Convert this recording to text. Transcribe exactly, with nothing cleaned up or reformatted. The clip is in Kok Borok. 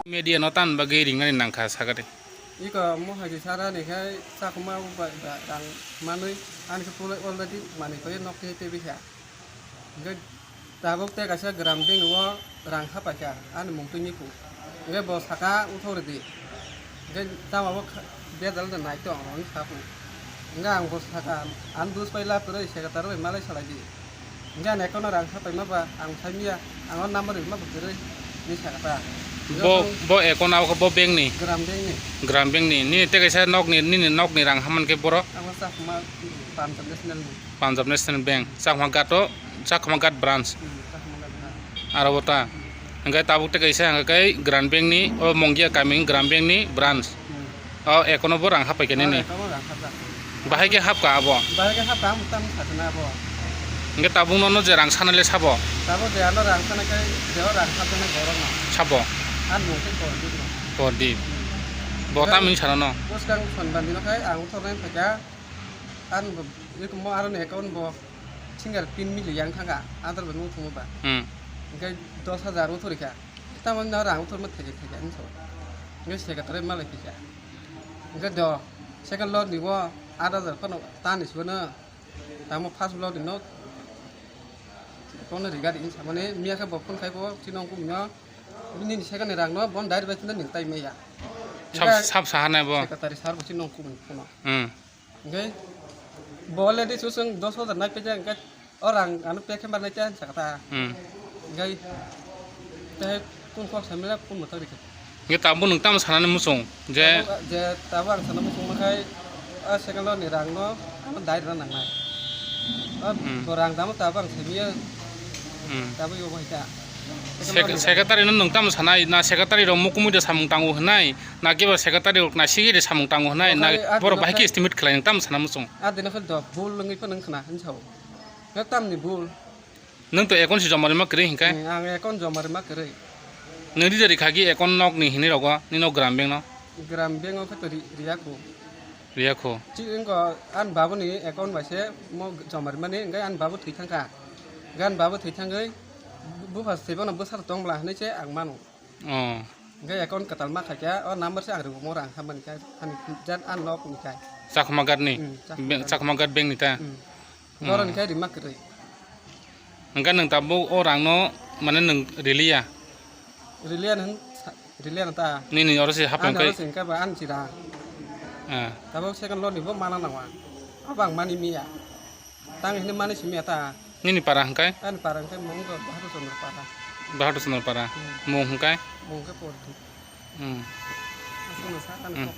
Media no tan bagwi ringnani nangkha sagadi. Iko mohai di sara ni khai chakma ba, ba, rang manwi ani khe pulai already manwi koi nok tei tei bikha. Hingke tabuk tei kaisa gram bank o rang hapaikha ani mung twi niphung. Hingke bo saka uthok ridi. Hingke tamo bo kha-, bedal de nai tong roni sapu. Hingke ang bo saka ang dus pai lab kwrwi secretary bai malai salai di. Hingke ang account o rang hapaima ba ang saimya ang o number rima bo kwrwi ni saka ta. Bo, bo account abo bo bank ni? Gram bank ni. Gram bank ni. Nini tei kaisa nok ni, nini nok ni rang haman khe boro? Ang o Chakma Punjab National ni. Punjab National Bank, Chakma Ghat o, Chakma Ghat branch. Hmm, Chakma Ghat branch. Aro bo ta. Hingke tabuk tei kaisa hingke Gram Bank ni, o Mongia kami Gram Bank ni branch. Hmm. O account o bo rang hapai khe nini. Aro account o rang hapjak. Bahai khe hapka abo. Bahai khe hapka, ang tamo sakna abo. Hingke tabuk nono je rang sanai le sabo. Tabuk je ano rang sanai khe, je o rang hapjak na borok no. Sabo. Ang mung khe Pordip no. Pordip. Hmm. Bo tamo sana no. Bwskang Sonbandi no khai ang uthor nai phaikha. Ang bo, eko mo aro ni account bo. Single pin mili yang thangkha, Aadhaar bai muthungma ba. Hmm. Hingke dos hajar uthorikha. Tamo no rang uthorma theke theke hinso. Hingke secretary malai phikha. Hingke do second lot ni bo aat hajar phano tani sibano. Tamo first lot ni no kono rigadi hinsa mane miya khe bo phone khai bo chini ongkung no. Bini second ni rang no bon direct bai tini ning tai maya. Sab, hingke sab saha nai bo. Secretary sir bo chini ongkung phone. Hmm. Hingke bo already susung dos hajar nai pejak hingke o rang ano pekhe manai khe ang sakha ta. Hmm. Hingke tei kun kok samila kun motor rikhe. Hingke tabuk nwng tamo sanani muchung je? Tabuk, je tabuk ang sana muchung makhai o second lot ni rang no ano dai rwna nangnai. O Hmm. bo rang tamo tabuk ang samiya Hmm. tabuk yogo hika. Second lot ni rang. Secretary no nwng tamo sanai na secretary rok mukumui da samung tango hinai? Na kebo secretary rok naisingwi de samung tango hinai, na Okhai, ah, borok dino bahai khe khai estimate khlai nwng tamo sana muchung? Ah, dino khai do bul wngwi phano wngkhna, hinwi sao. Nga tamni bul? Nwng to account si joma rima kwrwi hinkai? Hmm, ang account joma rima kwrwi. Nwng rijak rikha ki account nok ni hinwi rogo, nini nok Gram Bank no? Gram Bank o khe to ri-, riya kho. Riya kho. Chi wngkha ani babu ni account bai se mo joma rimani, hinkai ani babu thwi thangkha. Hinkai ani babu thwi thangwi bu-, bupha se bono bwsar tong bwla hinwi se ang mano. Oh. Hingke account kwtal ma khaikha, o number se ang rwngmo rang hamani khe, ani jat ani nok ni khe. Chakma Ghat ni? Hmm, Chakma Be-, Ghat. Chakma Ghat bank ni ta? Hmm. Hmm. Borok ni khe rima kwrwi. Hingke nwng tabuk o rang no mane nwng riliya? Riliya nwng sa-, riliya nwng ta. Nini oro se hapeng Ani kai? Oro se hingke ba ani si rang. Ah. Tabuk second lot ni bo mana nangma. Abo ang mani miya. Tang hini mani simi ata. Nini para hingkai? Ani para hingkai mung go Bahadur Chandra para. Bahadur Chandra para. Hmm. Mung hingkai? Mung ke Pordi. Hmm. Aswk no sa kan Hmm. kok.